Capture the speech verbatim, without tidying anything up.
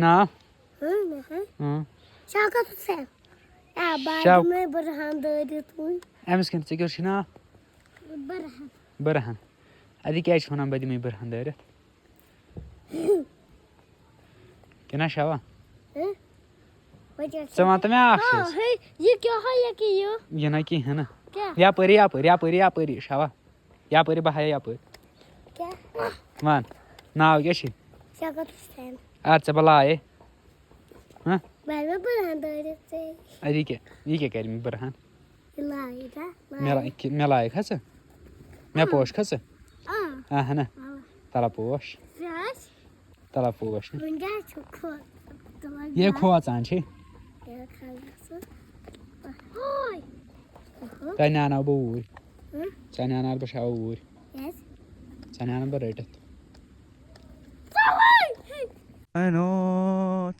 ناو؟ ہاں، مےٚ ہا؟ اۭں۔ شوکت حسین۔ آ، بہٕ شوق۔ دِمے برہان دٲرِتھ وٕنۍ۔ أمِس کِنہٕ ژٕ کیٛاہ چھُے ناو؟ برہان۔ برہان۔ اَدٕ یہِ کیٛازِ چھِ وَنان بہٕ دِمے برہان دٲرِتھ؟ کِنہٕ شاوا؟ ہہ؟ وۄنۍ کیٛاہ چھِ؟ ژٕ وَن تہٕ مےٚ اَکھ ہاں، چیٖز۔ ہے، یہِ کیٛاہ ہا یہِ کہِ یہِ؟ یہِ نہ کِہیٖنۍ نہٕ۔ کیٛاہ؟ یَپٲرۍ، یَپٲرۍ، یَپٲرۍ، یَپٲرۍ، شاوا۔ یَپٲرۍ بہٕ ہا یَپٲرۍ۔ کیٛاہ؟ وَن، ناو کیٛاہ چھُے؟ شوکت حسین۔ اَدٕ ژٕ بَلایے۔ بہٕ ہٮ۪مہٕ برہان دٲرِتھ ژےٚ۔ اَدٕ یہِ کیٛاہ، یہِ کیٛاہ کَرِ مےٚ برہان؟ یہِ لایہِ نا؟ مےٚ لا-، مےٚ لایق ہا ژٕ؟ مےٚ پوش کھا ژٕ؟ آ۔ اَہَن ہا۔ آ۔ تَلہ پوش۔ سُہ حظ؟ تَلہ پوش۔ وٕنہِ کیٛاہ چھُ کھو-، تِمَن یے گا-، کھوژان چھے۔ یہِ کھا گژھُن۔ اوے۔ تۄہہِ نیناو بہٕ اوٗرۍ۔ ہہ؟ ژےٚ نیناو بہٕ شاو اوٗرۍ۔ یَس۔ ژےٚ نیناو بہٕ رٔٹِتھ۔ ژَلے۔ I know.